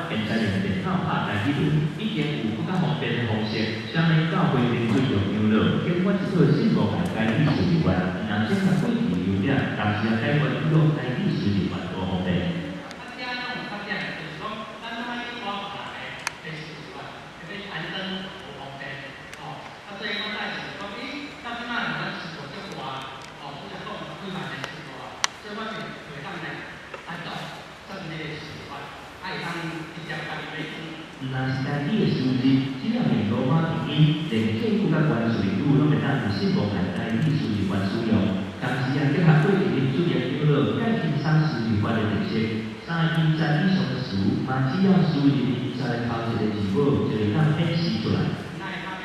現在用電腦拍台語文，已經有閣較方便的方式。啥物教會民主長老研發一套信望愛台語輸入法，毋但整合過去的優點，同時也解決用台語輸入法無方便。啊，這攏有缺點，就是講咱愛去改別人的輸入法，特別安裝無方便，吼。啊，所以我才想講，咦，到這擺咱市場足大，吼，拄才講十幾萬个市場啊，所以我就會當來單獨算這個輸入法，啊，會當直接家己來裝。毋但是台語的輸入，只要用羅馬拼音，連客語佮關稅語攏會當佇信望愛台語輸入法使用。同時也結合過去民主長老較輕鬆輸入法的特色，三個音節以上的詞，嘛只要輸入音節的頭一個字母，就會當顯示出來。咱會當將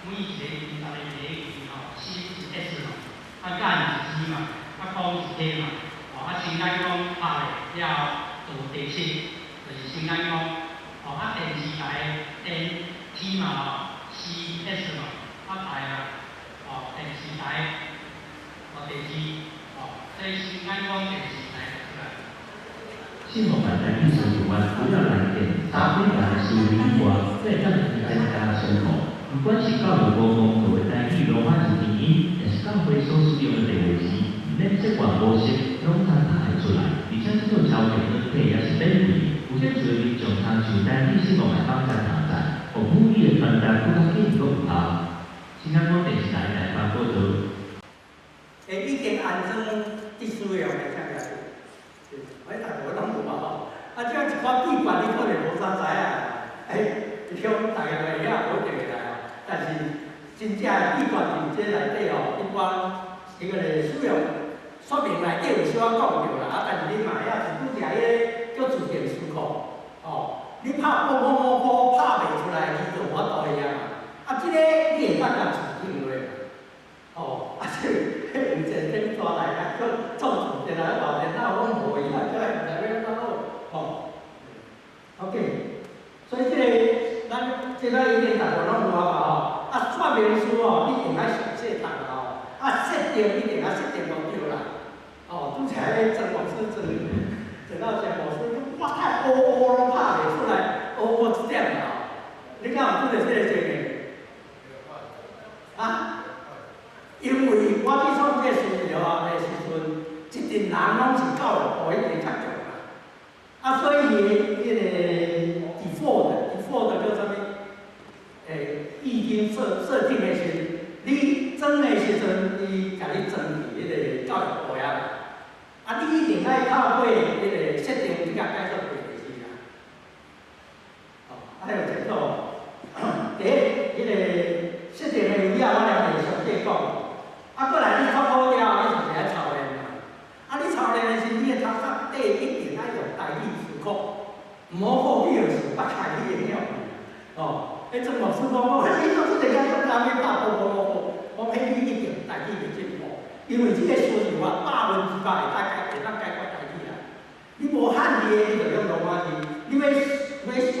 每一個音節的第一字吼，C 是 S 嘛，啊，間是 G 嘛，啊，講是 K 嘛，吼，啊，新眼光拍咧了後就第七，就是新眼光，吼，啊，電視台電 T 嘛吼，C S 嘛，啊台嘛，吼，電視台，吼，第二，吼，所以新眼光電視台就出來。信望愛台語輸入法除了來電三幾萬的輸入以外，閣會當增加詞庫。不管是教育部公告的台語羅馬字拼音，抑是教會所使用的白話字，毋免習慣模式，攏通拍會出來。而且這套抄鍵軟體也是免費的，有興趣的民眾通上台語信望愛網站下載，予母語的傳達閣較緊閣有效。新南廣電視台台北報導。欸，已經安裝佇使用的啥物啊？我大部分攏有啊吼。啊，這一寡秘訣你可能無啥知影，欸，鄉逐家都會曉，無一定會來吼。但是真正的秘訣佇這內底吼，一般彼個使用說明內底有小可講著啦，啊，但是你嘛會曉是拄才彼個叫自動詞庫，吼，你拍波波波波拍袂出來，伊就無法度會啊嘛。啊，這個你會當共自定落，吼，啊，這彼有一個點紙來啊，叫創自電腦，偌電腦攏無伊啊，這個毋知欲按怎好，吼。OK，所以這個咱這個已經逐個攏有啊嘛吼，啊，說明書吼，一定愛詳細讀啦吼，啊，設定一定愛設定無對啦，哦，拄才彼曾牧師曾曾老師牧師，我太烏烏攏拍袂出來，烏烏一點啦吼，你敢有拄著這個情形？啊？因為我去創這個資料的時陣，一陣人攏是教育部彼邊較強啦，啊，所以彼個 default 叫啥物？欸，已經設定的時陣，你裝的時陣，伊共你裝佇彼個教育部遐，啊，你一定愛透過彼個設定，你共改做別個字啦。哦，啊，有清楚無？第一，彼個設定的位啊，我來袂詳細講。啊，過來你創好了，你就是愛操練嘛。啊，你操練的時，你的頭殼底一定愛用台語詞庫，毋好去予是北海語影響。哦，彼陣牧師講，我你做這個講啥物拍波波波波，我彼你一定台語會進步，因為這個輸入法100%會當解會當解決台語啦。你無漢字的，你就用羅馬字；你欲欲選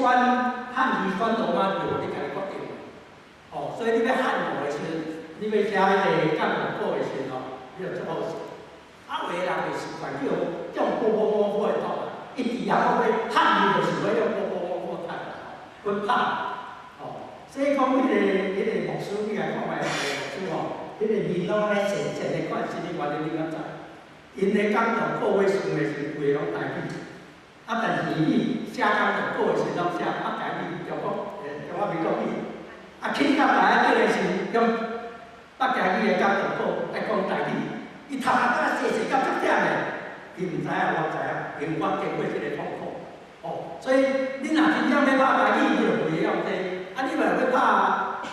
漢字選羅馬字，你家己決定。哦，所以你欲漢語的時陣，你欲寫彼個講稿的時陣吼，你就做好勢。啊，有的人會習慣叫用波波摸摸的讀，伊佇遐講欲漢字就是欲用波波摸摸讀啦，阮拍。哦，所以講彼個牧師，你來看覓，牧師吼，彼個面攏按呢淺淺的款，啥物原因你敢知？𪜶咧講道稿欲想的是規個攏台語，啊，但是伊寫講道稿的時攏寫北台語、中國中華民國語，啊，去到台頂的是用北台語的講道稿來講台語，伊頭殼甲細細到足忝的，伊毋知影，我知影，因為我經過這個痛苦。哦，所以你若真正欲拍台語，你就袂用這個；啊，你若欲拍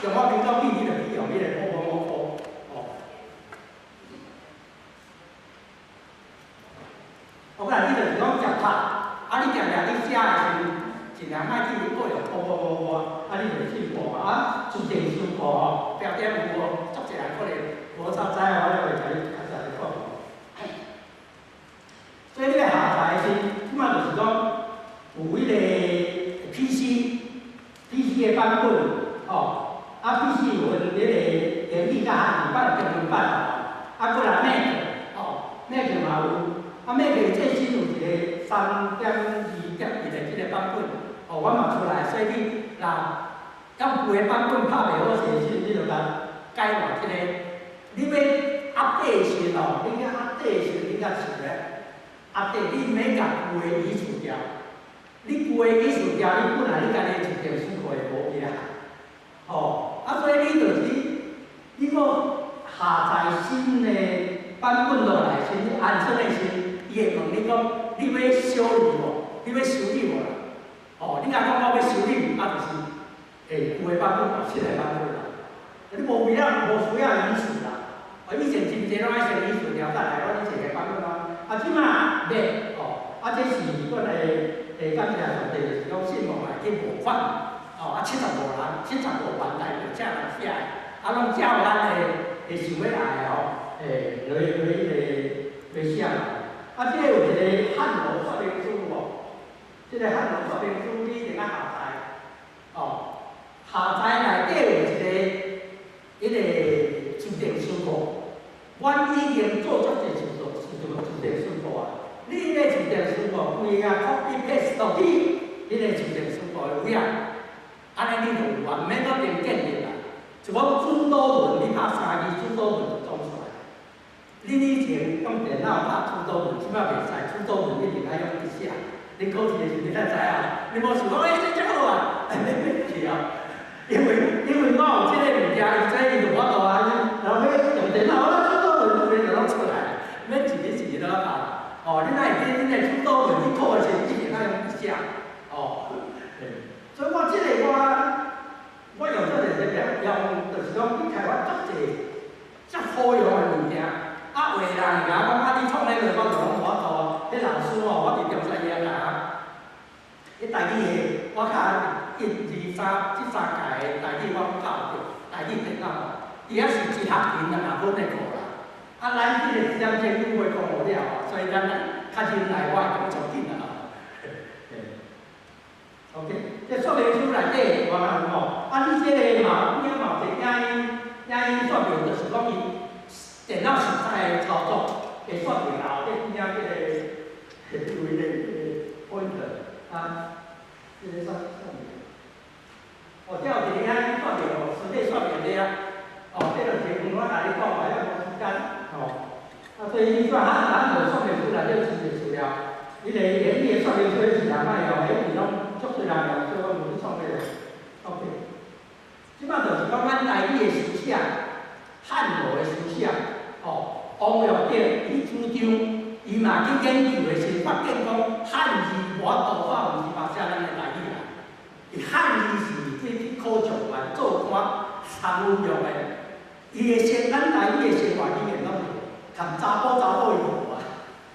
中華民國語，你就去用彼個波波摸波。哦，我講你就是講食拍，啊，你定定你寫的時陣，盡量莫去閣用波波摸波，啊，你就會進步啊。自定詞庫吼，標點有無？足濟人可能無啥知影，我就會共你較實咧講。所以你欲下載的時，這擺就是講有彼個 PC，PC 的版本，吼，啊 PC 有分彼個英語佮漢語版、中文版，啊，閣來 Mac，吼，Mac 嘛有，啊 Mac 最新有一個3.2.1的這個版本，哦，我嘛出來，所以你若用舊的版本拍袂好勢時，你就共改換這個。你欲 update 時吼，你去 update 時，你才想咧，update 你免共舊的移除掉。你舊的移除掉，你本來你家己自定書庫會無去啊。吼，啊，所以你就是你閣下載新的版本落來時，你安裝的時，伊會問你講，你欲修理無？你欲修理無啦？哦，你若講我欲修理，啊，就是舊的版本換新的版本啦。你無必要，無需要移除啦。哦，以前真濟攏愛先移除掉，再來阮一個版本啊。啊，這馬免哦，啊，這是阮的感謝上帝，就是講信望來去募款，哦，啊，75人，75萬代表請人寫的，啊，攏照咱的的想欲來的吼，來來來來寫。啊，這個有一個漢羅說明書無？這個漢羅說明書你一定愛下載，哦，下載內底有一個彼個自定書庫，阮已經做足濟自助自助自定書庫啊。你彼個自定書庫規個 copy paste 落去，彼個自定書庫的位啊，按呢你就有啊，毋免閣另建立啦。就講主禱文，你拍三字主禱文就總出來。你以前用電腦拍主禱文，這擺袂使，主禱文一定愛用筆寫。你考試的時陣，你才知影，你無想講，欸，這遮好啊，免免去啊。因為我有這個物件，伊知伊就無法度啊。然後欲用電腦，我主禱文就攏出來，免一字一字攏拍。哦，你若會記恁的主禱文，你考的時陣一定愛用筆寫。哦，所以我這個我用這個是用，就是講去開發足濟遮好用的物件。啊，有的人會共我講啊，你創彼個我就攏無法度啊。彼老師吼，我佇中山醫院啊，彼台語的，我較一、二、三，這三屆的台語我教著，台語電腦，伊猶是一學期兩分的課啦。啊，咱這個一點鐘九月講無了，所以咱較忍耐，我會講足緊啊。OK，這說明書內底我講吼，啊，你這個嘛，邊仔嘛有一個影音，影音說明就是講伊電腦實在的操作，會說明後底邊仔這個，這位的 pointer 啊，這個啥啥物？哦，這有一個影音說明哦，實際說明的啊。哦，這就是我共你講嘛，猶無時間，吼。啊，所以你說咱咱無說明書內底真濟資料，彼個言語的說明書是人愛用，彼是攏足濟人用，所以我無去創彼個。OK，這擺就是講咱台語的書寫，漢羅的書寫，吼，王育德伊主張，伊嘛去研究的時，發現講漢字無法度法毋是嘛寫咱的台語啦。伊漢字是對去考狀元、做官參與用的，伊的生咱台語的生活語言攏是含查埔查某伊無啊，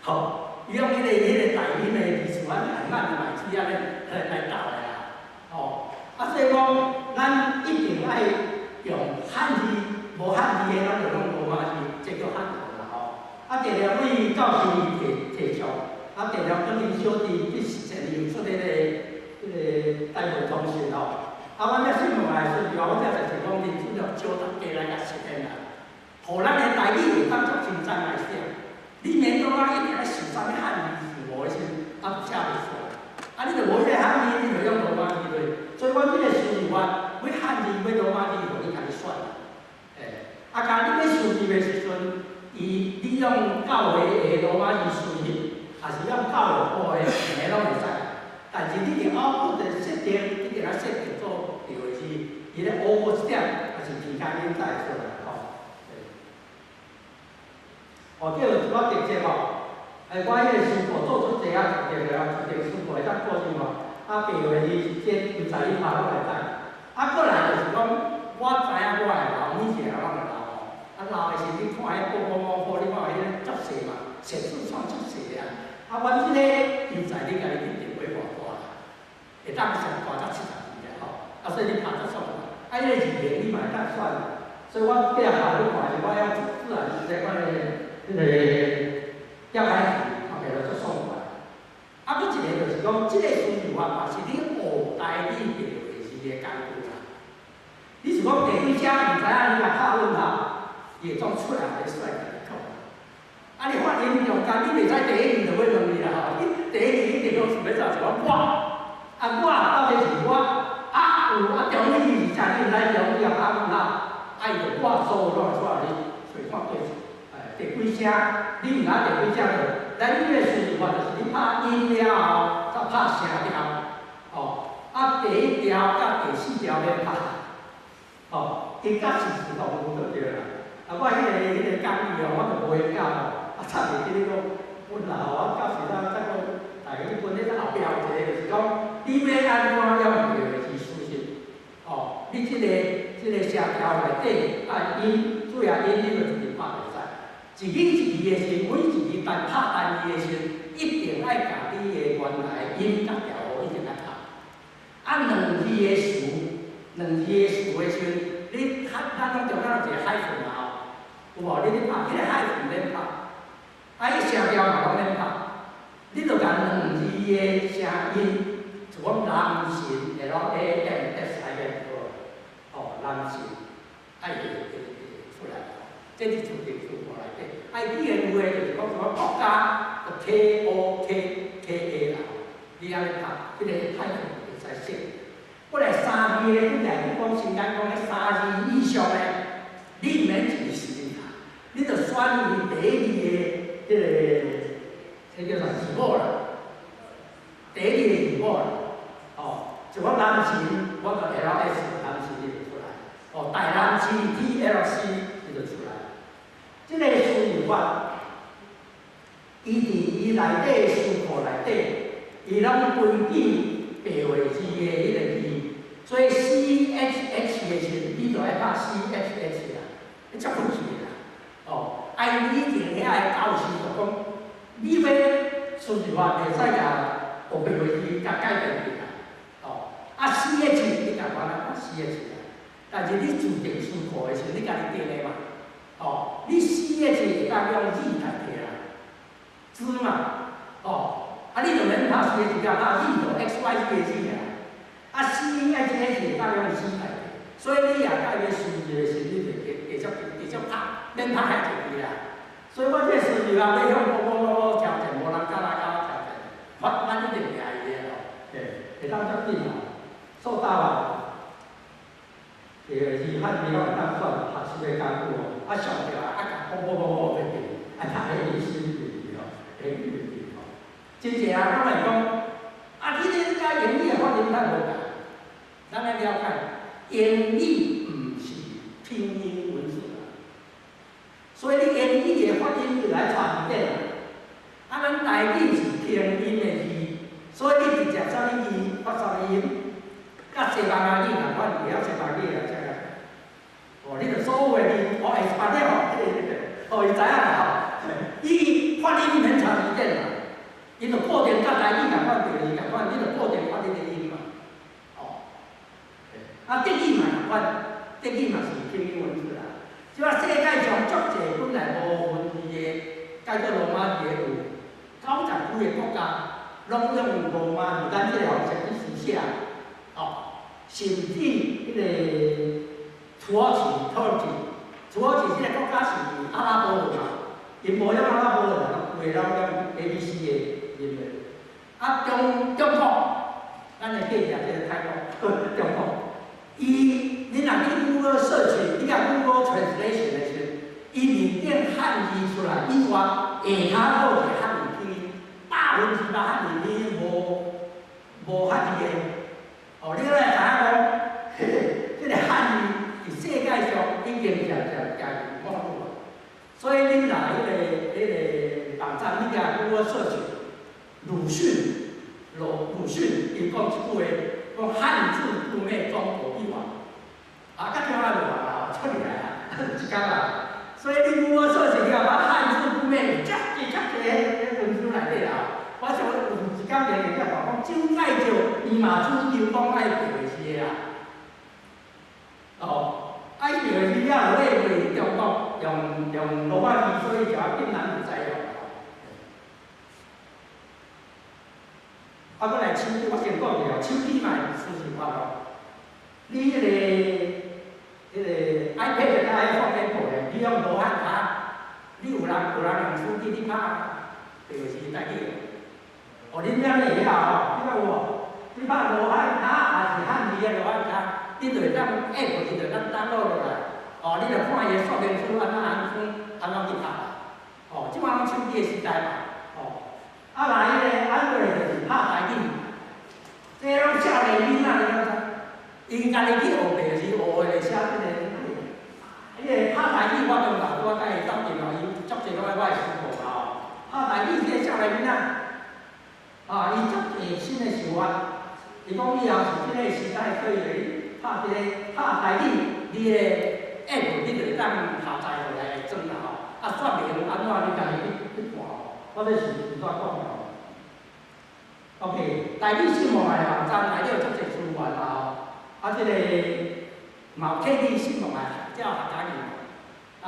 吼，伊用彼個台語的字詞，咱含咱的賣子按呢來鬥的啊，吼，啊所以講，咱一定愛用漢字，無漢字的咱就攏羅馬字，這叫漢字啦吼。啊，第二位教授提提倡，啊，第二本林小弟這實際有出彼個台文通訊吼。啊，阮遮新聞來說，我遮就是講，恁主要招大家來共實現啦，予咱的台語會當足凊彩來寫。你免講啊，一定愛想啥物漢字字無的時陣，啊，寫袂出來。啊，你著無彼個漢字，你就用羅馬字落。所以阮這個輸入法，欲漢字欲羅馬字，予你家己選。欸，啊，假你欲輸入的時陣，伊你用教會的羅馬字輸入，抑是用教育部的，兩个攏會使。但是你佇 output 的設定，一定愛設定做對的字，伊咧烏一點，抑是添加音才會出來吼。哦，這有一寡特色吼，欸，我彼個書庫做出濟啊，特色啊，自定書庫會當過去吼，啊，白話字是這規在你拍攏會使。啊，過來就是講，我知影我會老，每一個人攏會老吼。啊，老的時你看彼報報報，你看彼個足細嘛，寫字創足細啊。啊，阮這個又在你家己去定位偌大，會當上大才72啊吼。啊，所以你拍足爽。啊，彼個字形你嘛會當選。所以我隔壁拍你看是，我用自然是這款的彼個點開字，看起來足爽快。啊，閣一個就是講，這個輸入法嘛是你學台語白話字的工具啦。你是講地對遮毋知影，你若敲問號，伊會總出來予你選共你講。啊，你發音中間，你袂使第一字就欲問伊啦吼，你第一字一定攏想欲走，就講我，啊我到底我所有攏會出來，你揣看對，第幾聲？你毋知第幾聲就，咱這個輸入法就是你拍音了後，才拍聲調，哦，啊第一條佮第四條免拍，哦，伊甲是自動有就對啦。啊，我彼個講義哦，我就無閒教吼，啊，插袂記咧講，本來吼，我到時咱再講，大家去分咧後壁有一個就是講，你欲按怎用白話字輸入，哦，你這個聲調內底啊音，主要音你就直接拍會使。一字一字的時，每一字單拍單字的時，一定愛共你的原來音佮調和，一定愛拍。啊，兩字的詞，兩字的詞的時，你較咱攏中間有一個 hyphen 嘛吼，有無？你咧拍，彼個 hyphen 免拍，啊，伊聲調嘛攏免拍，你就共兩字的聲音，就講男神 LAMS 來個，哦，男神，愛會出來，這是自定字庫內底。啊，語言有的就是講什麼國家，就 KOKKA 啦，你按呢拍，彼個 hyphen 會使設。過來三字的，本來你講先咱講咧三字以上的，你毋免一字時間，你就選伊第一字的彼個，這叫啥字母啦？第一字的字母啦，哦，就講南神，我就 LS 南神伊就出來，哦，台南市 TLC 伊就出來。這個輸入法，伊佇伊內底詞庫內底，伊攏規定白話字的彼個字，所以 CHH 的時陣，你就愛拍 CHH 啦，你足費事啦，哦，啊，伊以前遐个教授就講，你欲輸入法袂使共白話字共改變去啦，哦，啊 CH 你共原來拍 CH 啦，但是你自定詞庫的時陣，你家己定的嘛，哦，你 CH 會當用字代替啦，字嘛，哦，啊你就免拍 CH，只拍字就 XYZ 的字爾。啊，CHH 會當用 C 代替，所以你也改欲輸入的時，你就直接拍，免拍遐濟字啦。所以我這個輸入啊，欲向某某某某挑戰，無人敢來共我挑戰，我咱一定贏伊的吼，對，會當遮緊吼，數大啊，這個字漢字攏會當算學習的工具哦，啊上著啊，啊共某某某某袂記，啊讀彼意思袂記吼，英語袂記吼。真濟人攏會講，啊，你咧佮英語的發音較無仝，咱愛了解，英語毋是拼音文字啊，所以你英語的發音就來查字典啊。啊，咱台語是拼音的字，所以你直接啥物字發啥物音，佮西班牙語仝款，會曉西班牙語啊，這個。哦，你著所有的字，哦，español，哦，伊知影啦吼。伊發音免查字典啦，伊就固定佮台語仝款，第二仝款，你就固定發音的音嘛。哦，啊，德語嘛仝款，德語嘛是拼音文字啦。這擺世界上足濟本來無文字的，改做羅馬字的有90幾个國家，攏用羅馬字，咱這個方式去書寫。哦，甚至彼個土耳其、土耳其、土耳其這個國家是阿拉伯文嘛，𪜶無用阿拉伯文，規個攏用 ABC 的音的。啊，中國，咱的隔壁這個泰國，中國，伊你若去 Google search，你共 Google Translation 的時陣，伊面頂漢字出來以外，下跤閣有一個漢語拼音，100%漢語拼音無漢字的。哦，你來知影講，這個漢字佇世界上已經誠誠誠沒落啊。所以恁若彼個網站，你共 Google search，魯迅，魯迅伊講一句話，講漢字不滅，中國必亡。啊，佮聽仔就亡啦，出來啊，一工啦。所以你 Google search 你若把漢字不滅，遮濟遮濟彼文章內底啦。我想有一工連連才講，蔣介石伊嘛主張講愛白話字的啦。哦，愛白話字了後，為中國用羅馬字，所以就較困難會使用。啊，閣來手機，我先講者哦，手機嘛會輸入法哦。你彼個 iPad 佮 iPhone Apple 的，你用羅漢跤，你有人用手機你拍白話字台語的。哦，恁遮會曉吼？你敢有無？你拍羅漢跤，抑是漢字的羅漢跤，你就會當 App 伊就當 download 落來。哦，你著看伊的說明書按怎按怎按怎去拍啦。哦，這擺攏手機的時代嘛，哦，啊來彼個安卓就是拍台語，這攏少年囡仔你敢知？𪜶家己去學白字，學會寫這個，彼個拍台語，我中晝拄仔佮伊鬥陣哦，伊足濟攏愛我的師傅啦吼。拍台語這個少年囡仔，啊，伊足濟新的想法，伊講以後是這個時代，所以拍這個拍台語，你的 app 你就會當下載落來裝啦吼。啊，說明按怎你家己去去看吼，我這是拄仔講的吼。OK，台語新聞的網站內底有足濟資源啦吼。啊，這個嘛有客語新聞的叫客家語，啊，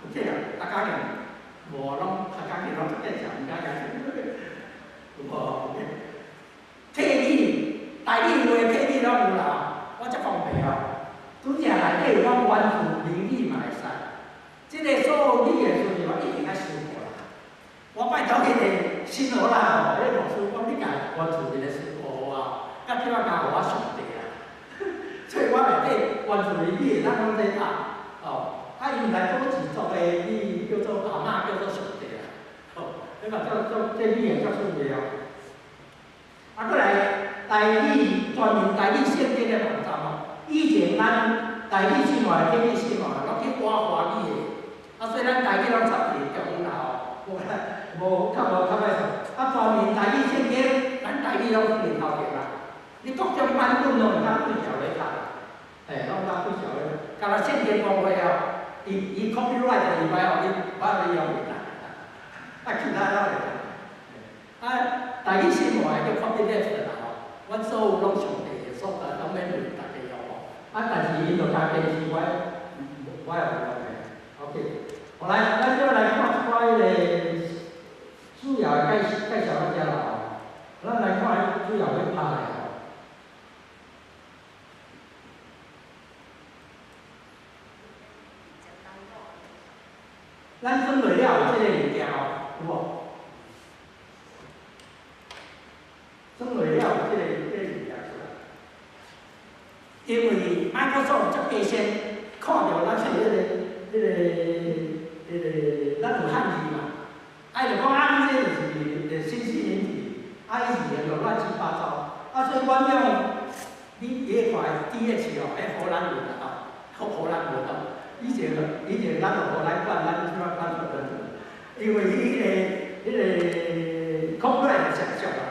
有這個客家語，無攏客家語攏足介紹，毋敢講。有無？客語、台語話、客語攏有啦，我足方便哦。拄則內底有講原住民語嘛會使，這個所有語言輸入法一定愛修過啦。我拜託彼個新荷蘭吼，彼個牧師講你共原住民的輸入法，甲這擺交予我上帝啦。所以我內底原住民語會當攏咧拍，哦，啊伊毋來保持族的語叫做阿嬤，叫做上帝啦，吼，彼嘛做做這語言足趣味哦。啊，閣來台語專門台語聖經的網站哦，以前咱台語新聞、客語新聞攏去挖華語的，啊，所以咱台語攏插佇中間啦吼，無無較無較歹勢。啊，專門台語聖經，咱台語攏佇頭前啦。你各種版本攏會當對照咧讀，嘿，攏會當對照咧。敢若聖經公會哦，伊伊 copyright 以外哦，你我你用袂當，啊，其他攏會當。啊，台語新聞叫 copyleft 啦吼，阮所有攏上帝的所在，攏免為大家用吼。啊，但是𪜶就較堅持我，我也無用的。OK，好來，咱這來看一寡彼個主要的介紹到遮啦吼。咱來看主要欲拍的吼。咱準備了有這個物件吼，有無？準備了有這個物件出來。因為 Microsoft 足加先看著咱是彼個，咱有漢字嘛，啊，伊就講啊，你這就是新西敏體，啊，伊字形就亂七八糟，啊，所以阮用你彼塊 DH 哦，彼荷蘭文啊，吼，荷蘭文哦。以前咱就予咱管，咱這擺管出來，因為伊彼個 copyright 上俗啦。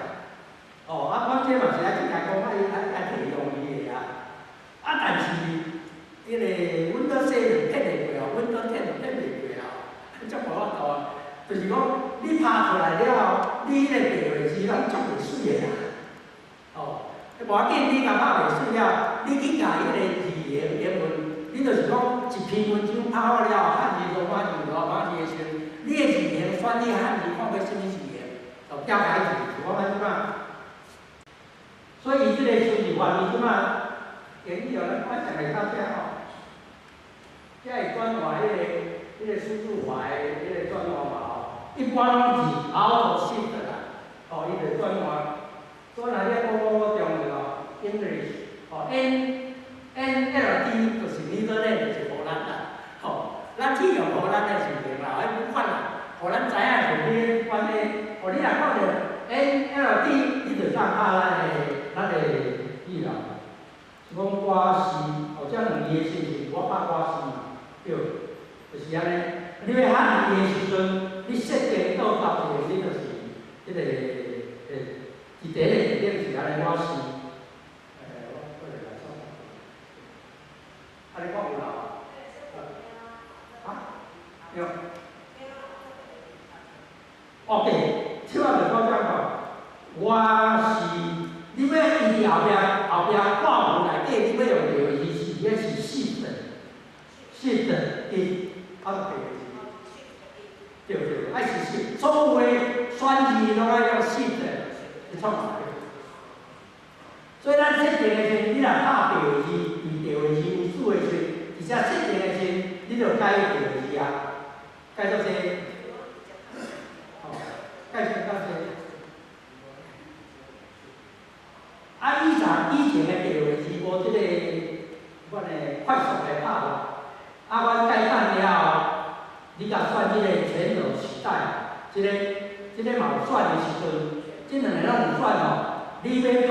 哦，啊，阮這嘛是愛去共講，愛愛愛提用伊的啊。啊，但是彼個 Windows 7騙會過哦，Windows 10騙袂過啊，足無法度啊。就是講，你拍出來了後，你彼個白話字攏足袂媠的啦。哦，無要緊，你共拍袂媠了，你去共彼個字形英文。你就是講一篇文章拍好了後，漢字、羅馬字、羅馬字的時陣，你的字形選你漢字，看欲啥物字形，就標楷字，是講安怎。所以這個輸入法，伊這擺建議哦，咱看上會到遮吼，遮會轉換彼個輸入法的彼個轉換嘛吼，一般攏是 Alt Shift 啦，吼，伊就轉換，轉來了講講我中文吼，English，吼 N L D 就是 Netherlands 就是荷蘭啦，吼，咱去用荷蘭的字形啦，彼不管啦，予咱知影是彼款的，吼，你若看著 N L D，你就當拍咱的語啦。是講我是，哦，這兩字的時陣，我拍我是嘛，對，就是按呢。你欲漢字的時陣，你設定倒搭一個，你就是彼個，佇第一個字頂是按呢，我是。啊，你講有啦？啊？對。OK，這擺就講這講，我是，你欲伊佇後壁括弧內底，你欲用白話字是，彼是 shift，shift 一，啊，白話字。對對，愛是 shift，所有的選字攏愛用 shift 去創出來。所以咱設定的時陣，你若拍白話字，佇白話字有數的時陣，而且設定的時陣，你就改白話字啊，改做這，哦，改成到這。啊，以前的白話字無這個，款的快速的拍法，啊，啊，阮改版了後，你共選這個全額取代，這個嘛有選的時陣，這兩個攏有選哦。你欲拍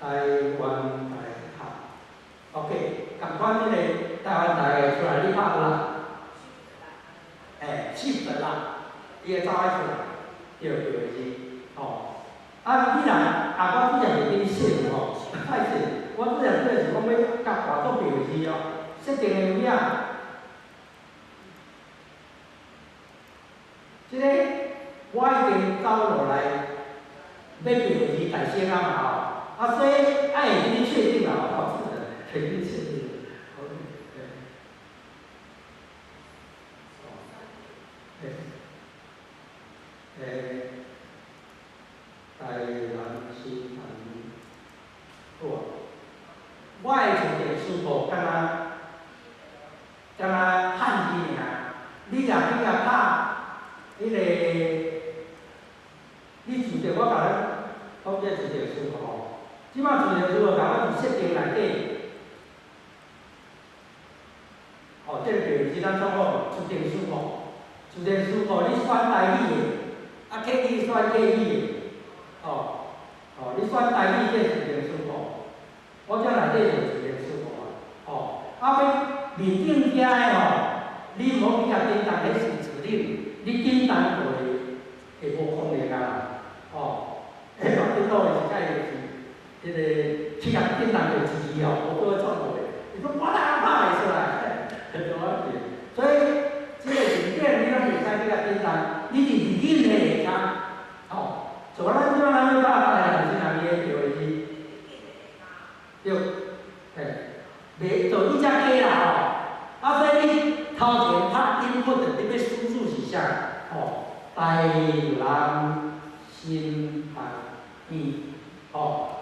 台灣大學，OK，仝款這個台灣大學出來，你拍有啦？欸，Shift 啦，伊會走來出來，對對是，吼。啊，你若啊，我拄才袂記你設有吼，歹勢，我拄才主要是講欲共換做白字哦，設定的有影。這个我已經走落來，欲白字大聲啊嘛吼，啊所以愛會記你確定啦，我是的，會記你確定。OK，欸，欸，台南師範好啊，我的自定書庫敢若敢若漢字爾，你若去共拍彼个，你自定我共咱講這自定書庫吼，這擺自定書庫共我佇設定內底，哦，這個就是咱創好自定書庫，自定書庫你選台語的，啊客語選客語的。哦，哦，你選台語這自定書庫，我這內底就自定書庫啊。哦，啊欲面頂遮的吼，你毋好去共叮當，彼是指令，你叮當就會無功能啊啦。哦，彼嘛顛倒的是介是，彼个去共叮當就一字哦，無閣創誤的，伊講我哪拍袂出來，所以這个字典你攏袂使去共叮當，你佇字典的下跤，吼。像咱這擺咱欲拍台南新人伊的著是，對，嘿，袂就伊遮加啦吼，啊所以你頭前拍 input，你欲輸入是啥？吼，台南新學院，吼，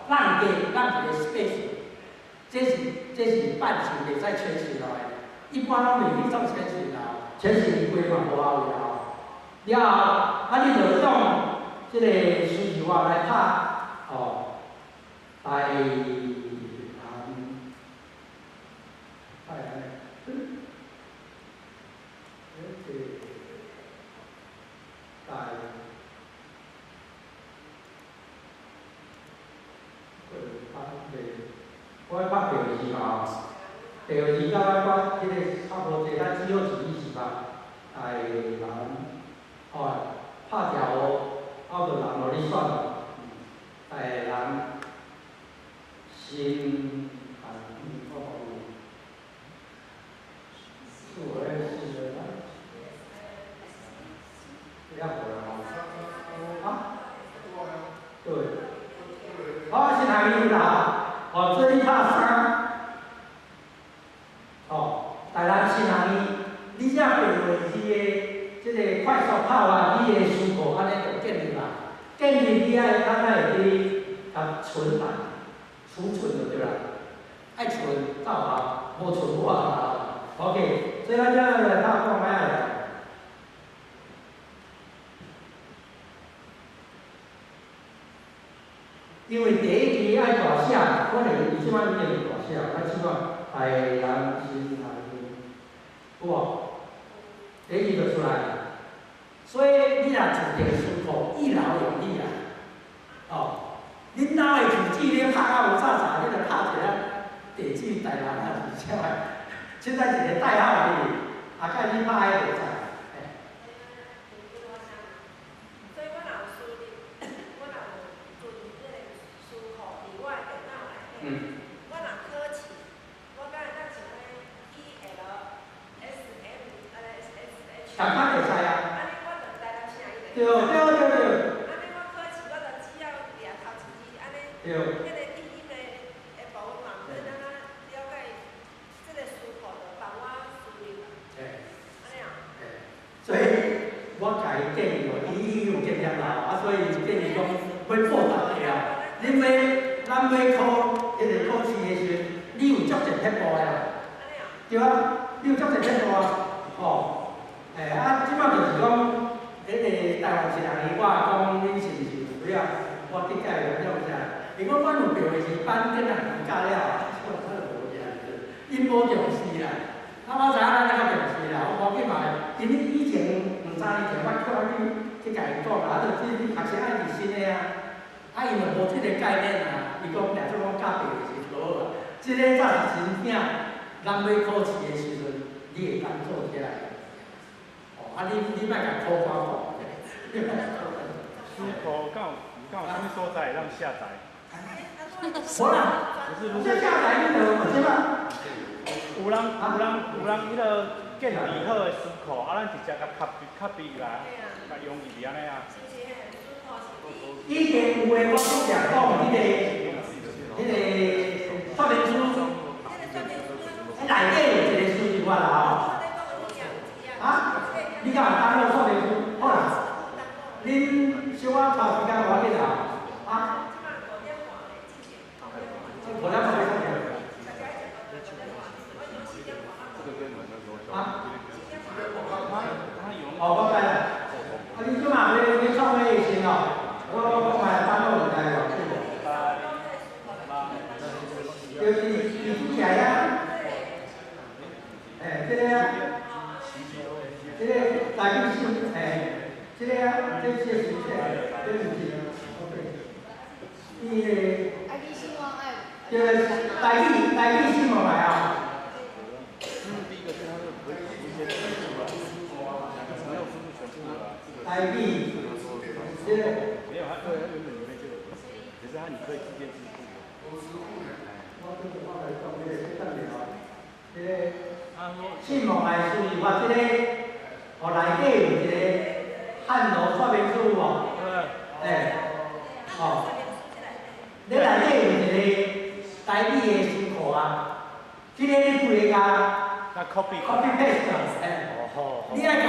空格空一个 space，這是半數袂使全數落來，一般攏袂去創全數啦，全數伊規嘛無效啦吼。了後，啊你就用這个輸入法來拍，吼，台南，台南，這個台，我愛拍白字嘛吼，白字佮咱我彼个差無濟，咱只好一字是吧？台南，吼，拍條烏，啊，就人予你選，台南新學院，我看有，四個四個，遐無啦吼，啊？對，哦，新學院啦，哦，這裡拍三，哦，台南新學院，你這白字的這个快速拍完，你的書庫按呢就建立啦。建立你愛較會記共存檔、儲存就對啦。愛存才有效，無存無效。OK，所以咱這來拍看覓仔。因為第一期愛大寫，可能伊這擺已經大寫，咱試看台南新學院，有無？第一期就出來。所以你若自定書庫，一勞永逸啦。哦，恁老的住址咧拍甲霧查查，你著拍一个地址台南啊，是啥物？凊彩一个代號而已，啊，佮你拍彼就會使。所以我若有輸入，我若有存彼个書庫佇我的電腦內底，我若考試，我敢會當像按呢 E L S M 按呢 S S H。仝款會使啊。對對對對。按呢我考試，我就只要掠頭一字，按呢，彼个語音的部分嘛，毋免按怎了解，這个書庫就幫我輸入啦。按呢啊。所以，我共伊建議哦，伊有經驗啦，啊，所以建議講，欲報大家啊，恁欲咱欲考彼个考試的時陣，你有足濟撇步的啦。對啊，你有足濟撇步啊，吼，欸，啊，這擺就是講。彼个台灣新學院，我講恁是毋是有需要？我去甲伊聯絡一下。因為阮有白話字班，囡仔教了， 𪜶無重視啦。啊，我知影咱較重視啦，我無緊嘛，因為以前兩三年前，我叫我去共𪜶講啊，就這學生愛佇新的啊，啊，𪜶就無這個概念啊，伊講掠做講教白就是好啊，這個才是真正，咱欲考試的時陣，你會當做起來。哦，啊，你莫共苦瓜講，你莫共苦瓜。書庫敢有啥物所在會當下載？無啦，不是不是。這下載你就有啥？有人彼个建立好的書庫，啊，咱直接共 copy 來，共用入去按呢啊。以前有的我拄才講彼个說明書，內底有一個輸入法啦吼。啊？你敢有當落說明書？好啦，恁小可抽時間我緊啦。啊？5點半欲上。啊？哦，我知啦。啊，你這馬欲創咩先哦？我嘛會等落來哦，對無？就是伊起來啊。欸，這个啊，這个台語是欸，這个啊，這是這，這毋是，OK。伊个。就是台語新聞來啊。台語，這個。沒有，它對，它原本裡面就有，只是它你可以直接支付。我拄才我來講這個，等下哦，這個新聞來輸入法，這個，哦內底有一個漢羅說明書有無？欸，哦，你內底有一個台語的詞庫啊，這個你規个共 copy copy paste，欸，你愛共，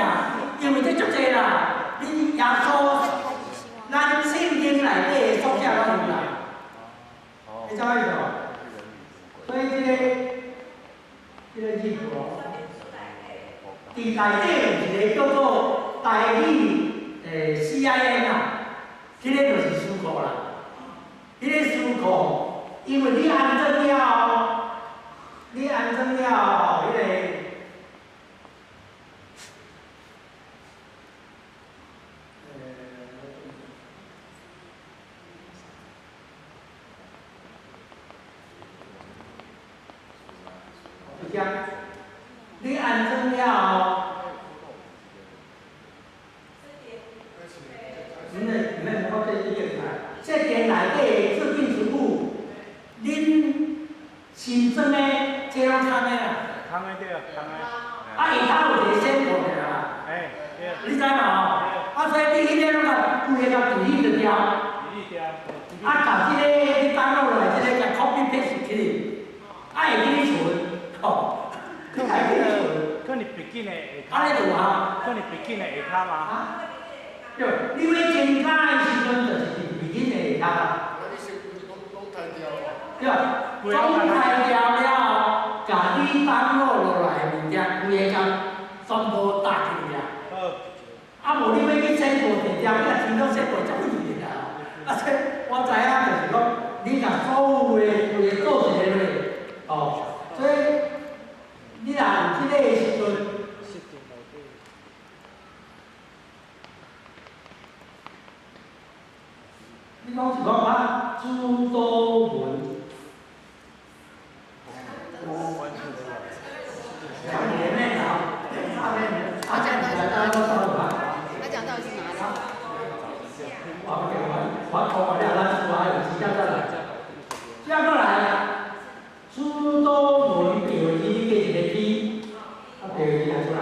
因為這足濟啦，你耶穌，咱聖經內底的作者攏有啦，你知影意思無？所以這個字哦，佇內底有一個叫做台語CIN 啊，這個就是詞庫啦。彼個詞庫，因為你安裝了後，你安裝了後，彼個。就遮，你安裝了後，毋免，我這已經來，設定內底的自定詞庫，恁新裝的這攏空的啦。空的對，空的。啊，下跤有一個顯示爾啦。欸，對。你知無吼？啊，所以你彼个攏共規个共delete就對。delete 對。啊，共這个你 download 落來，這个共 copy paste 起去，啊會記你存，吼，你會記你存。可能筆記的下按呢就有啊。可能筆記的下跤嗎？啊？對，你欲增加的時陣，就是佇筆記的下跤啦。對，總開掉了後，共你 download 落來的物件，規个共全部搭起來。啊，無你欲去設無定條，你若聽到設無足費的啦。啊，這我知影就是講，你共所有的規个做一个落，哦，所以你若有這个的時陣。你講是講啊，朱多文。他講到底是哪裡？我講完了，咱出來有時間再來。接過來，朱多文表字加一個 P，啊表字就出來。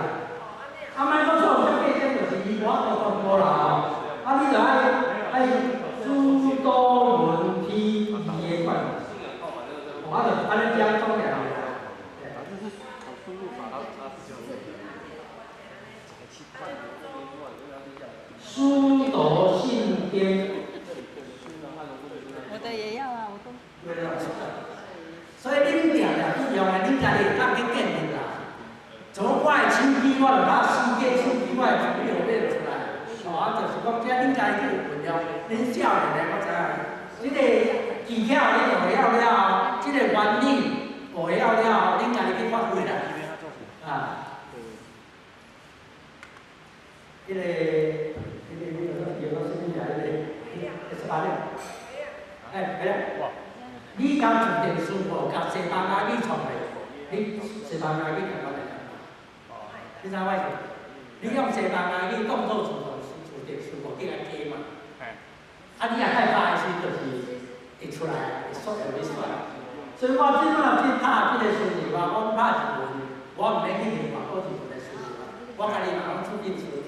啊，莫閣錯，這計這就是伊我都講過啦吼。啊，你就愛朱多文 P 二的款，我就按呢這樣總結。司徒信經。我的也要啊，我都。所以恁定定去用的，恁家己會當去建立啦。像我的手機，我就拍四個手機，我的資料買就出來。哦，啊，就是講這恁家己有份量，恁少年的我知影。這個技巧你學曉了後，這個原理學曉了後，恁家己去哎，对啦。你共自定词库佮西班牙语创的，你西班牙语共款会晓。你知影我意思？你用西班牙语当做自定词库去共加嘛？啊，你若爱拍的时，就是会出来，会缩予你选。所以我这摆去拍这个输入法，我拍一文，我毋免去另外阁一个输入法，我家己嘛拢自定词库。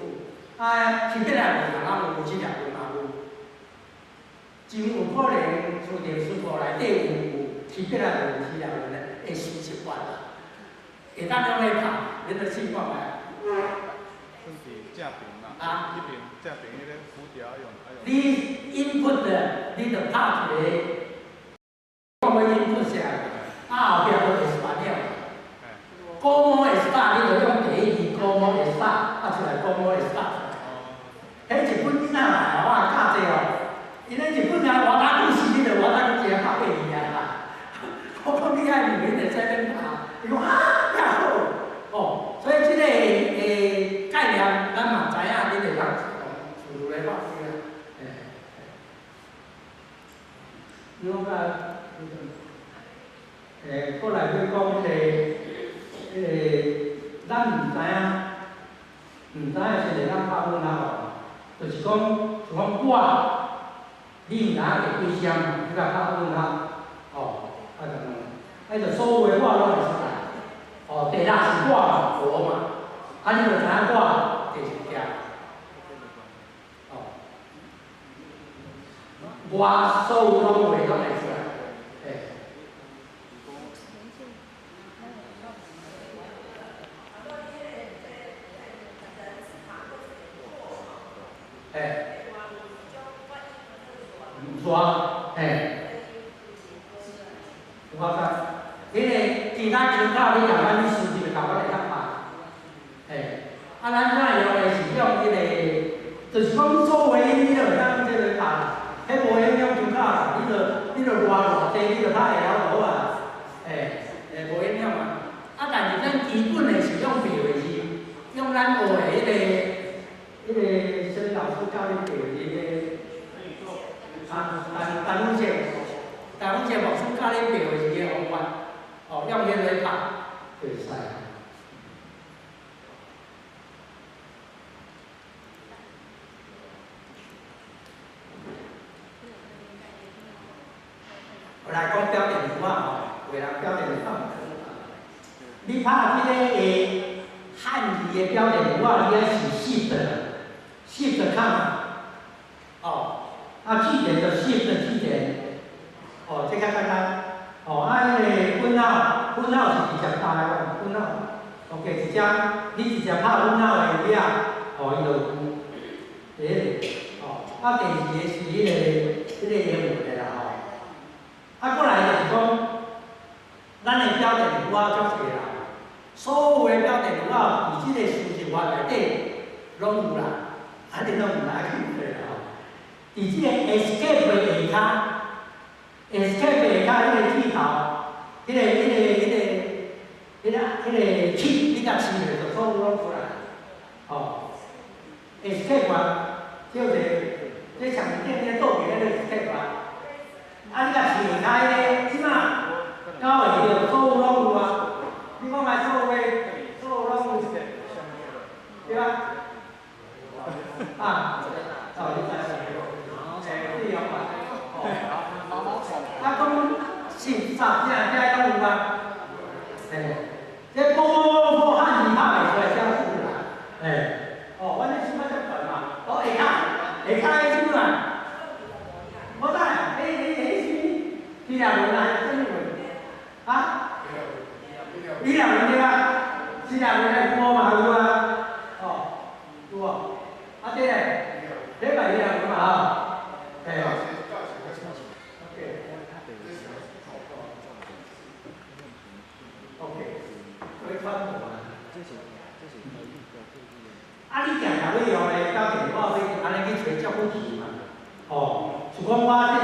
啊，希伯来文嘛有，希腊文嘛有，真有可能自定词库内底有希伯来文、希腊文的输入法啦，会当用来拍，你著试看觅。算是正边啦。啊？彼边正边彼个辅条用。你 input 你著拍一个，讲欲 input 啥，啊后壁阁 español。 Cómo está，你著用第一字 cómo está，啊出來 cómo está。彼日本囡仔來，我也教這哦。𪜶咧日本人活打故事，你著活打去一个拍八字啊。我講你愛問，你就使免拍。伊講啊，遐好。哦，所以這个概念，咱嘛知影，你會當自如來發揮啊。欸。你講甲，過來欲講彼个，咱毋知影，毋知影是會當拍問號，就是講，像講我，你毋知影第幾聲嘛，你共拍問號，哦，啊就問，啊就所有的我攏會出來，哦，第六是我嘛，我嘛，啊你就知影我第一件，哦，我所有攏會攏會出來，欸。欸，煞，欸，有法知。彼个其他资料你共咱去输入，共阮會當拍。欸，啊，咱這用的是用彼个，就是講所有音你都會當這個拍，彼無影響就卡啦，你著偌偌濟，你著拍會曉就好啊。欸，欸，無影響嘛。啊，但是咱基本的是用白話字，用咱學的彼个啥物老師教你白話字个，啊，陳文傑牧師教你白話字的方法，哦，用彼個來拍就會使。我來講標點符號吼，有的人標點符號毋知。你拍這个漢字的標點符號，你愛是 shift，shift 看，哦，啊句點就 shift 句點，哦，這較簡單，哦，啊彼个分號，分號是直接打的，分號，OK，直接你直接拍分號的了，哦，伊就有，第一个，哦，啊第二个是彼个英文的啦吼，啊過來就是講，咱的標點符號足濟啦，所有的標點符號佇這個輸入法內底攏有啦。啊，你攏毋知去對啦吼。佇這個 escape 下跤，escape 下跤彼個箭頭，彼个 key，你共試下就所有攏出來。吼，escape 啊，叫做這上面頂咧倒佇彼個 escape 啊。啊，你共試下跤彼個，這馬九個字就所有攏有啊。你講來所有的，所有攏有，對吧？啊，哦，你知欸，對哦，哦，啊，講信啥，這這攏有啊，欸，這波波漢字拍袂出來，寫字啦，欸，哦，阮這手法遮悬嘛，哦，下跤，下跤彼什麼啊？無知，彼是希臘文啊，啥物文？啊？希臘文對啊，希臘文的有嘛有啊，哦，有無？啊對咧，這嘛希臘文嘛吼，欸。OK。所以傳統啊。啊，你定定欲用的標點符號，按呢去揣照顧字嘛。哦，像講我這個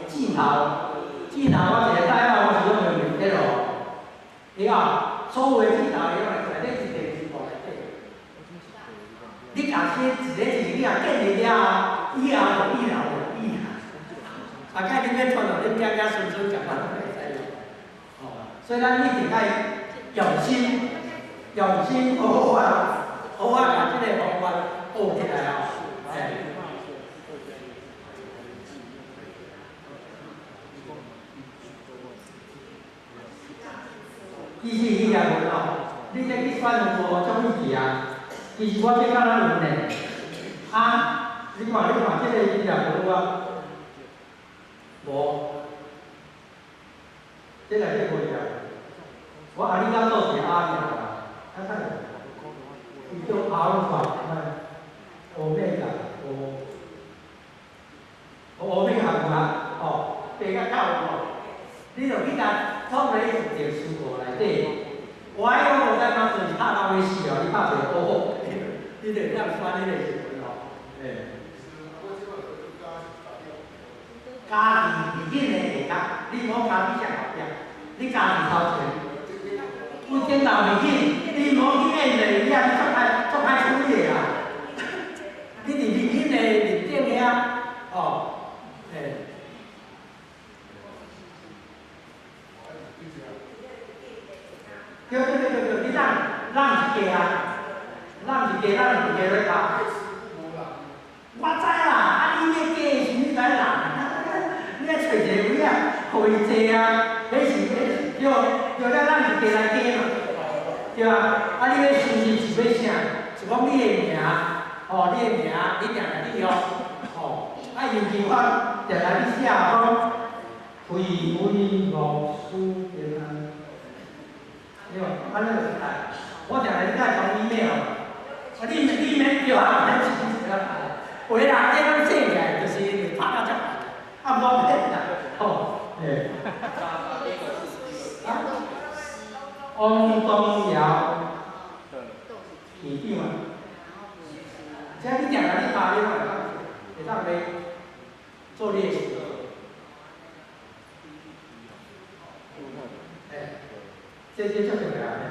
箭頭，箭頭我一個代號我是攏用 L，對啊，所有的箭頭伊攏會出來，這一定是無內底。你共寫一個字，你若建立了後，以後就以後就以啊。啊，大概恁欲传予恁囝囝孙孙共款拢会使用。哦，所以咱一定爱用心，用心好好啊，好啊，共这个方法学起来哦。嘿。其实伊也无哦，你这去选有无足意义啊？其实我这敢若有呢。啊，你看，你看，这个伊也无啊，无，这内底无伊啊。我阿你敢做是阿尔啊，啊啥？伊叫阿尔法，欧米伽，欧欧米伽有啊，哦，爬较较有无？你著去共创咧一个书库内底，我迄个无当当阵是拍到欲死哦，你拍袂好，你著会当选彼个时阵哦，嘿。家己伫紧的下骹，你毋好家己上后壁，你家己头前。有顶头袂紧，你毋好去按咧，你也足歹足歹处理的啦。你伫面紧的面顶遐，哦，嘿。对对对对对，你让让一家啊，让一家，让一家咧拍。我知啦，啊你欲加的时，你知人，你爱揣一个位啊，予伊坐啊，彼是彼是对对了，咱一家来加嘛，对啊，啊你欲输入是欲啥？是讲你的名，吼，你的名，你定定你用，吼，啊尤其我定定你写讲，非非牧师平安。对，啊，咱就是爱，我定定你爱讲 email，啊，你你免叫啊，咱是是啊，有的人这拢写起来，就是因为拍到遮啊，无骗啦，吼，嘿。啊，王东尧，市长啊，这你定定你拍你拢会当会当咧做你的事。这这足重要的。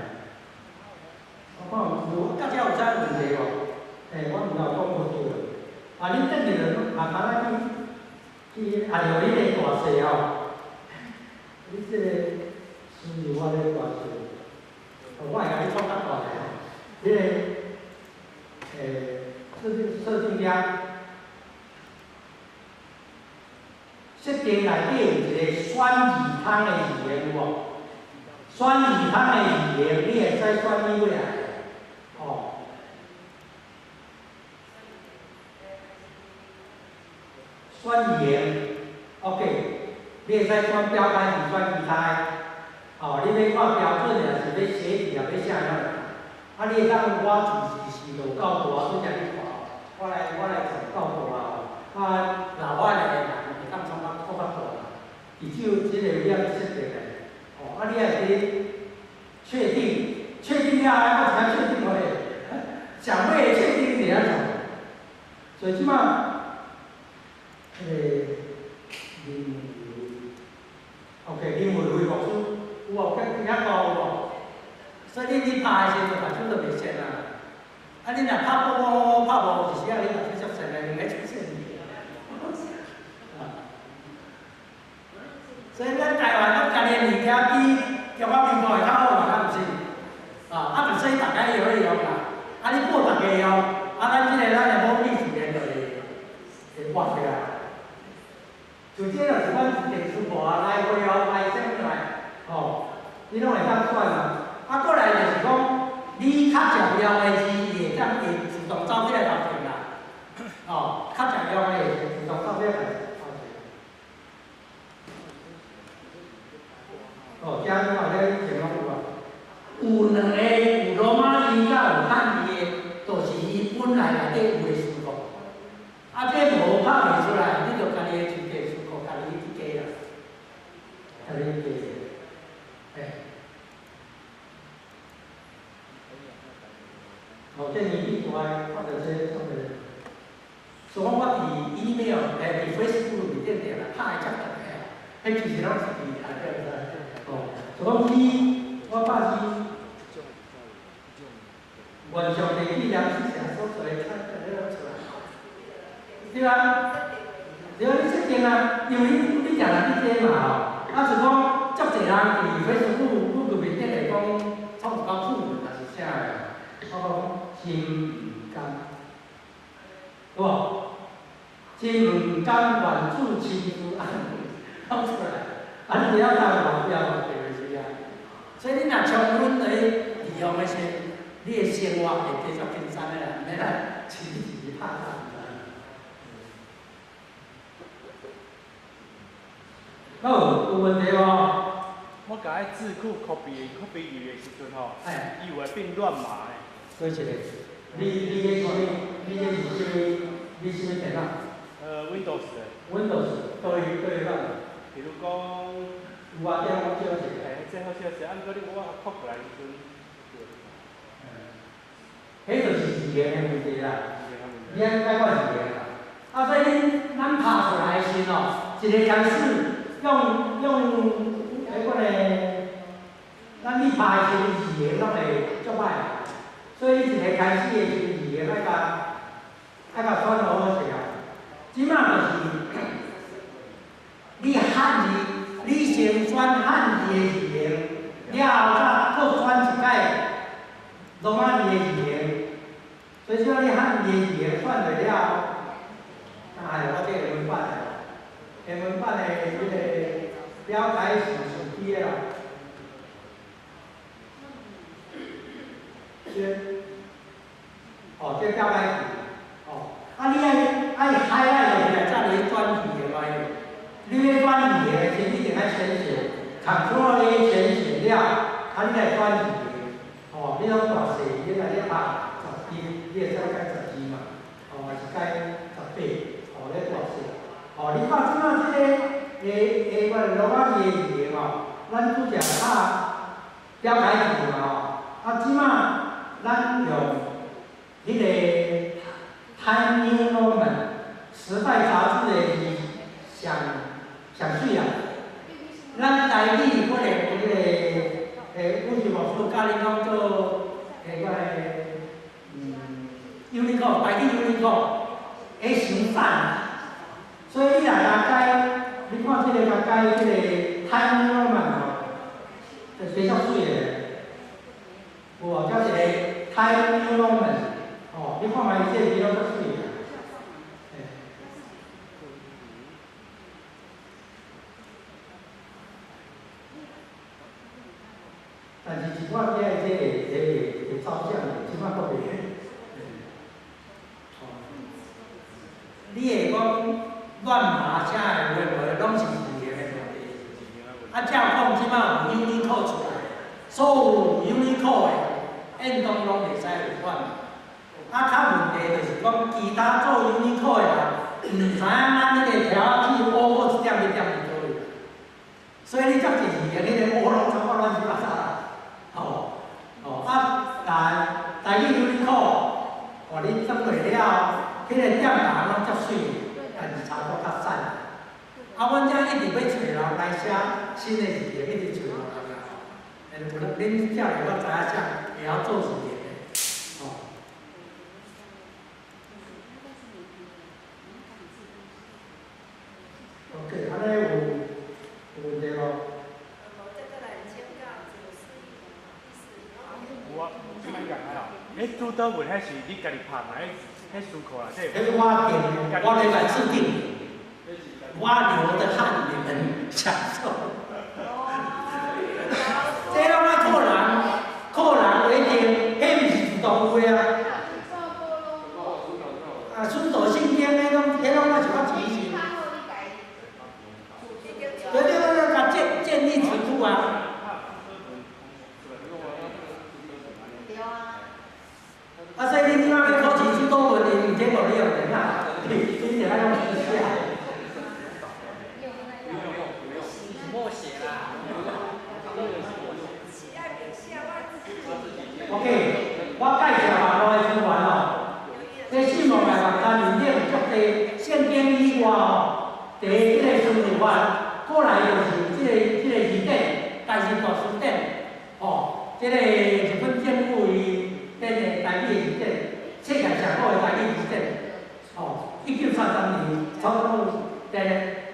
我看有，甲这有啥问题无？嘿，我毋知有讲无对。啊，恁转去就慢慢仔去去，啊，着你个大细吼。你这个输入我咧大细，我会共你创较大个吼。彼个，设定设定遐，设定内底有一个选字窗的字形有无？选字窗的字形，你会使选你欲爱的，哦。选字形，OK，你会使选标杆字，选其他的，哦，你欲看标准的，抑是欲写字，抑欲啥样？啊，你会当我自是就够大，你才去看，我来创够大啊，老我来的人会当创较较大，至少这个你要设定的。哦，啊，你爱去确定，确定了后，我才确定落去，上尾确定就晓创。所以这摆，彼个林，OK，林文辉牧师有无？较较高有无？所以你拍的时阵，目睭就袂线啊。啊，你若拍啵啵啵拍无，有时啊，你目睭足线的，两个出线。啊。所以咱台湾咱家己的物件比中华民国会较好嘛，敢毋是？啊，啊，就所以逐家会晓用啦。啊，你报逐家用，啊，咱这个咱的母语自然就会会活起来。就这就是阮电视部啊，来回哦，来啥物来，吼，你拢会当选啊。啊，过来就是讲，你较常用的字，伊会当会自动走起来头前啦。哦，较常用的会自动走起来头前。哦，遮你看这以前拢有啊，有两个有罗马字佮有汉字的，就是伊本来内底有的词库。啊，这无拍袂出来，你就家己的手机词库，家己去加啦，家己去加。嘿。哦，这年纪大的，看著这创个，所以讲我伫 email，伫 Facebook 面顶定来拍的遮长的，彼其实拢是伫内底知。哦，所以讲去，我拍是原上地址连去啥所在，看看了出来。对啊，对啊，你设定啊，因为你定伫这嘛吼，啊就讲足济人伫 Facebook、Google 面顶会讲创一寡趣闻，抑是啥的，我讲心毋甘，对无？心毋甘愿主亲自按讲出来，啊你伫遐讲嘛不要对是啊。所以你若充分咧利用的时，你的生活会继续轻松的啦，毋免来亲自拍打。好，有问题无？我共彼字库 copy copy 入的时阵吼，哎，伊有会变乱码的。佗一个？你迄啥物？你彼是啥物？你啥物电脑？Windows 的。 Windows，佗位佗位乱？比如讲，有啊，电我少一个。哎，这好笑是，啊，毋过你我拷过来时阵，彼就是字形的问题啦。你爱改我字形啦。啊，所以恁咱拍出来的时哦，一个开始用彼款的，咱去拍的时阵字形拢会足歹，所以一个开始的时阵字形爱共选好势啊。这马就是你汉字，你先选汉字的字形，了后才阁选一摆罗马字的字形。所以说你汉字的字形选落了后，哎，我这个英文版的，英文版的彼个表解是是伫的啦。这，哦，这表解词，哦，啊，你爱 highlight 落去来，才会转字的嘛。你欲转字的时，你一定爱先写，Ctrl A 先写了，啊，你来转字的，哦，你拢大细，你来咧拍10字，你会使改10字嘛，哦，还是改18，哦，咧大细，哦，你看这马这个下个罗马字的字形哦，咱拄则拍表解字嘛吼，啊，这马咱用彼个《Time New Roman》时代杂志的字上上媠啦。咱台语可能有彼个有时牧师教恁讲做个Unicode，台语 Unicode，会伤散。所以你若共改，你看这个共改这个 Time New Roman 吼，就写足媠的。有无？叫一个 Time New Roman，哦，你看觅这字拢足媠的。但是一寡这会走向，这摆阁袂。哦，你会讲乱码啥的有的无的，拢是字形的问题。啊，照讲这摆有 Unicode 出来，所有 Unicode 的，应当拢袂使有乱码。啊，较问题就是讲，其他做 Unicode 的人，毋知影咱彼个条仔去乌过一点一点伫佗位。所以你遮济字形，彼个乌拢差不多乱七八糟啦。吼，哦，啊，台语 Unicode，哦，你装落了，彼个点头拢足媠，但是差不多较散。啊，阮遮一直欲揣人来写新的字形，一直揣无人啊。因为恁遮个我知影啥会晓做字形的，吼。OK，按呢有问题无？有啊，这摆讲啊啦，彼主导文彼是你家己拍嘛？彼词库内底。彼是我定的，我来来制定。我流的汗，你们享受。这拢爱靠人，靠人为定，彼毋是自动有的啊。啊，使徒信经，彼拢爱是我指示。对对对，共建立词库啊。啊，所以你这摆欲考试主导文，伊毋免予你用电脑，你一定爱用书写。默写啦。OK，我介绍网路的资源哦。这信望的网站面顶有足济圣经以外哦，第一这个孙子法，过来就是这个字典，台字大辞典，哦，这个日本政府伊编的台语字典，世界上好的台语字典，哦，1933年草稿编的，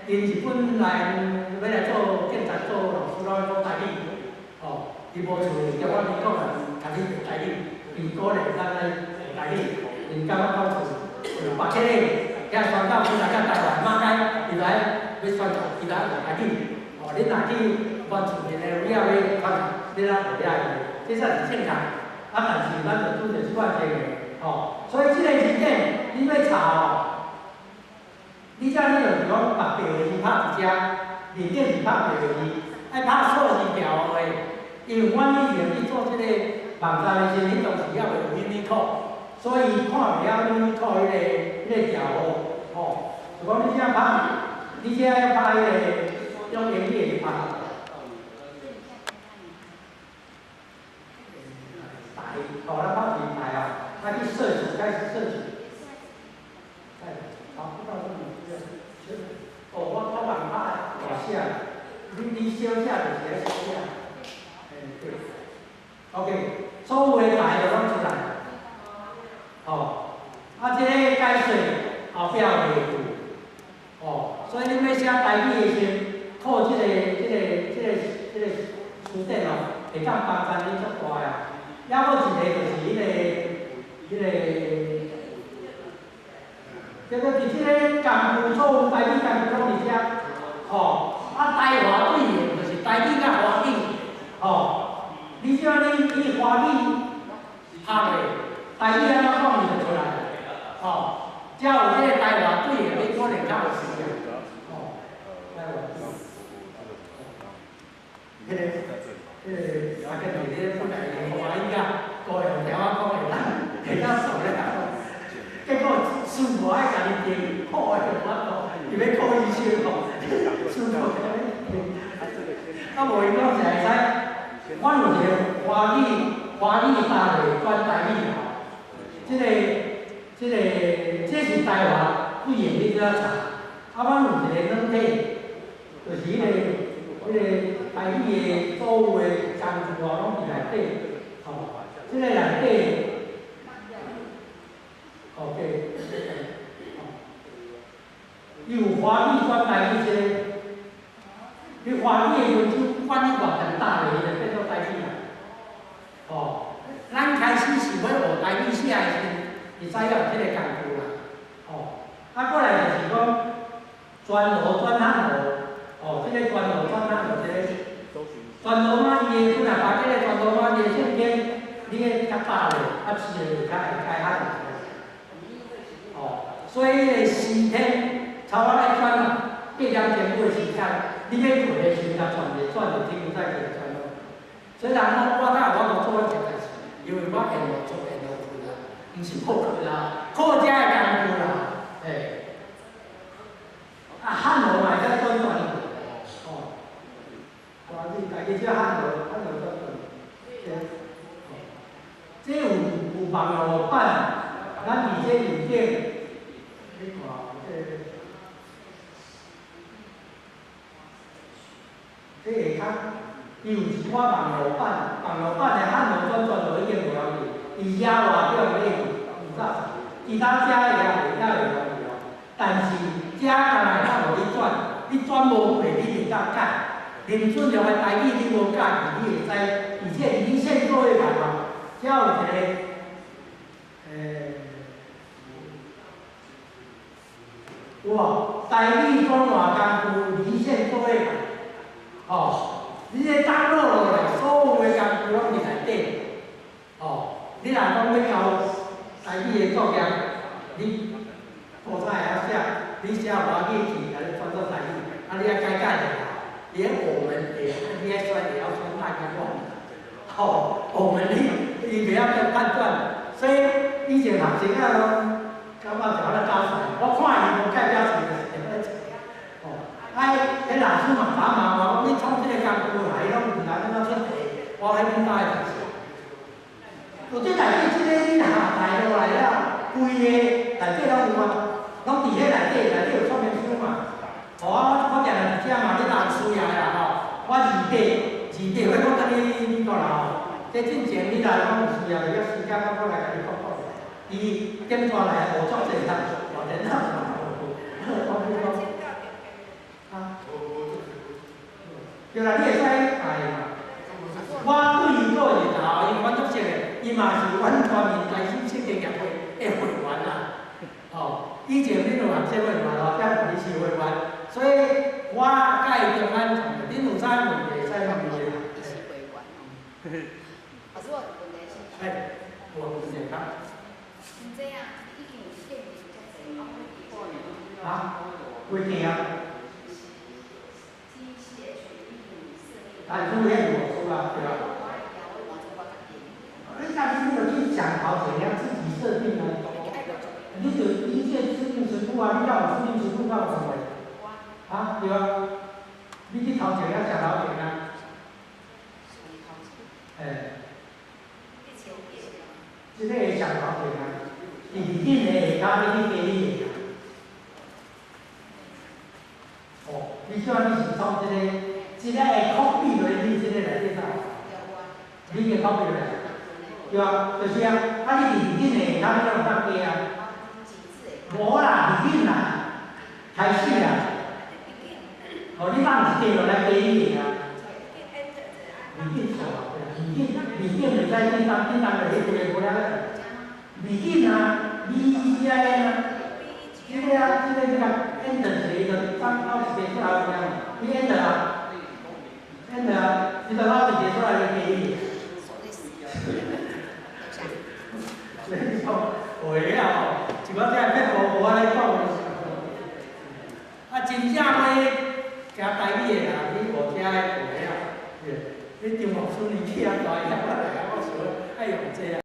𪜶日本来欲来做警察做老师，拢爱讲台语，吼，伊无像中华民国人共你学台语，伊鼓励咱来学台语，𪜶感觉讲像有别个遐宣教师来到台湾，马偕伊来欲宣教，伊来学台语，吼，恁若去原住民的有影欲传教，你来学遐个，这才是正确。啊，但是咱就拄著这款情形，吼，所以这个字典你欲查吼，你遮你就是讲把白的字拍伫遮，面顶是拍白的字，爱拍错字条的，因为阮以前去做这个网站的时阵，彼当时犹未有 Unicode，所以看袂晓 Unicode 彼个条号，吼，就讲你遮拍，你遮要拍彼个用英语去拍。台，吼，咱拍字台啊，咱去设置，开始设置。好，不到这里。哦，我人拍大写，你小写就是爱小写，嘿对。OK，所有的台就拢出来。吼，啊，这个解说后壁袂有，哦，所以你欲写台语的时，靠这个词典哦，会当帮助你足大啊。抑阁一个就是彼个。这个伫这个工具，所有台语工具拢伫遮，吼，啊台华对应就是台语佮华语，吼，你只要你华语学咧，台语按怎讲伊就出来，吼，才有这个台华对应，你可能较有需要，吼，台华对。彼个阿根伫咧本来华语甲高雄条仔讲会当熟咧，结果师傅爱共伊订，好的无法度，伊欲考医生吼，师傅共伊订。啊无伊讲是会使，阮有一个华语搭咧转台语吼，这是台华对应你怎查？啊，阮有一个软体，就是彼个台语的所有的工具哦，拢伫内底，吼，这个内底。OK，伊有华语转台语这个，你华语的文字翻译偌强大咧，伊就变做台语啦。哦，咱开始是欲学台语写的时，伊知影有这个工具啦。哦，啊，过来就是讲全罗转汉罗，哦，这个全罗转汉罗这个，全罗马伊的本来把这个全罗马伊的圣经，你个较早咧，啊，字就较会开汉。所以彼个时天，差不多爱转啊，8点钟的时间，你欲困的时阵，转就转就天再起来转咯。所以人讲我较有法度做一件代志，因为我缘路做缘路困啊，毋是靠困啊，靠遮的工具啦，嘿。啊，汉罗嘛会使转转，哦，哇，你家己这汉罗，汉罗转转，这有网路版，咱伫这面顶。你看，这下跤，伊有一寡网路版，网路版的汉罗转转就已经无了去，伊遐外表咧有早，其他遮的也袂晓会用去哦。但是遮敢若会当予你转，你转无过，你会当改。林俊良的台语你无教伊，你会知，而且离线作业版嘛，遮有一个，有无？台语转换工具离线作业版，吼，你这 download 落来，所有的工具拢伫内底，吼，你若讲欲交台语的作业，你古早会晓写，你写华语字，共你转做台语，啊，你爱改改者啦，连我们也，你爱选也要选大家讲，吼，我们你伊袂晓去判断，所以以前学生仔拢感觉就安尼教出来，我看伊无改表情就是会咧哦，啊，彼老师嘛早问我讲，你创这个工具来，伊拢毋知按怎出题，我彼阮兜的代志。有这内底这个你下载落来了，规个内底拢有啊，拢伫彼内底，内底有说明书嘛。吼，我定定伫遮嘛，你若有需要的啦吼，我二八，我讲等你美国啦吼，这进前你若讲有需要，就时间我阁来共你讲讲。伊点转来学足济人，我电脑嘛无。我讲，對啦，你會使改嘛。我對伊做日頭，因為阮足熟的，伊嘛是阮全民台新設計協會的會員啦。哦，以前恁有學這會嘛？吼，才伊是會員，所以我佮伊中間從，恁有啥問題會使問伊啦。伊是會員哦。老師，我有問題是。哎，有問題講。毋知啊，已經有建議遮濟，啊，我啊？幾件啊？但出現我出啊，對吧？你家己你就去講好怎樣自己設定啊？你就一切制定實庫啊，你要有制定實庫，那有什麼？啊，對啊。你去頭前遐上頭前啊。哎。這個會上頭前啊，伫伫頂的下跤，你去加你的啊。哦，你說你是創這個？這個會 copy 落你這個內底頭，你會 copy 落來，對啊，就是啊，啊你伫頂的下跤，你攏當加啊？無啦，伫頂啦，開始啦。哦，你放一個落來加你的啊？二頂錯啊，二頂二頂袂使叮當叮當就彼個無了。二頂啊，B E G I N 啊，這個啊，這個這個 enter 一個，就當頭一個出來有影，你 enter 啊？enter 啊，你就攞一個出來就加你。所以講，話啊吼，一寡這撇步無法來講。啊，真正要行台語的啦，你無聽的話啊，你張牧師年紀也大，我來啊，我想愛用這啊。